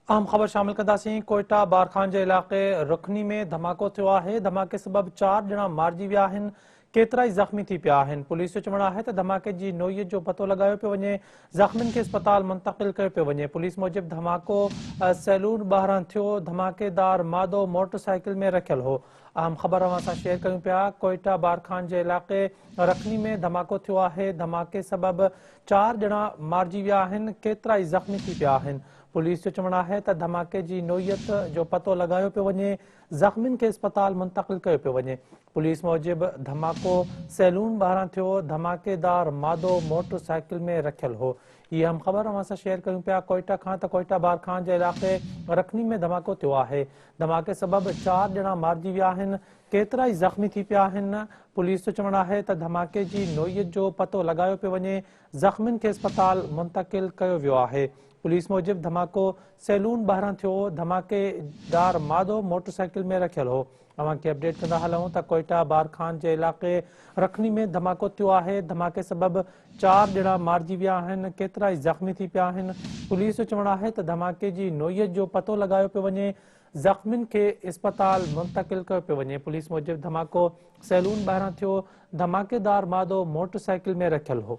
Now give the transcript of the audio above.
اهم خبر شامل ڪنداسين، ڪوئيٽا بارخان جي علائقي رکني ۾ ڌماڪو ٿيو آهي، ڌماڪي سبب 4 ڄڻا مارجي ويا آهن، ڪيترائي زخمي ٿي پيا آهن، پوليس جو چوڻ آهي ته ڌماڪي جي نوعيت جو پتو لڳايو پيو وڃي، زخمين کي اسپتال منتقل ڪيو پيو وڃي، پوليس موجب ڌماڪو سيلون ٻاهران ٿيو، ڌماڪيدار مادو موٽر سائيڪل ۾ رکيل هو. اهم خبر اوهان سان شيئر ڪيون پيا، ڪوئيٽا بارخان جي علائقي رکني ۾ ڌماڪو ٿيو آهي، ڌماڪي سبب 4 ڄڻا مارجي ويا آهن، ڪيترائي زخمي ٿي پيا آهن. پوليس جو چوڻ آهي ته ڌماڪي جي نوعيت جو پتو لڳايو پيو وڃي، زخمين کي اسپتال منتقل ڪيو پيو وڃي. پوليس موجب ڌماڪو سيلون ٻاهران ٿيو، ڌماڪيدار مادو موٽر سائيڪل ۾ رکيل هو. هي اهم خبر اوهان سان شيئر ڪيون پيا ڪوئيٽا کان ته ڪوئيٽا بارخان جي علائقي رکني ۾ ڌماڪو ٿيو آهي، ڌماڪي سبب 4 ڄڻا مارجي ويا آهن، ڪيترائي زخمي ٿي پيا آهن. پوليس جو چوڻ آهي ته ڌماڪي جي نوعيت جو پتو لڳايو پيو وڃي، زخمين کي اسپتال منتقل ڪيو ويو آهي. پوليس موجب ڌماڪو سيلون ٻاهران ٿيو، ڌماڪيدار مادو موٽر سائيڪل ۾ رکيل هو. اوهان کي اپڊيٽ ڪندا هلون ته ڪوئيٽا بارخان جي علائقي رکني ۾ ڌماڪو ٿيو آهي، ڌماڪي سبب 4 ڄڻا مارجي ويا آهن، ڪيترائي زخمي ٿي پيا آهن. پوليس جو چوڻ آهي ته ڌماڪي جي نوعيت جو پتو لڳايو پيو وڃي، زخمين کي اسپتال منتقل ڪيو پيو وڃي. پوليس موجب ڌماڪو سيلون ٻاهران ٿيو، ڌماڪيدار مادو موٽر سائيڪل ۾ رکيل هو.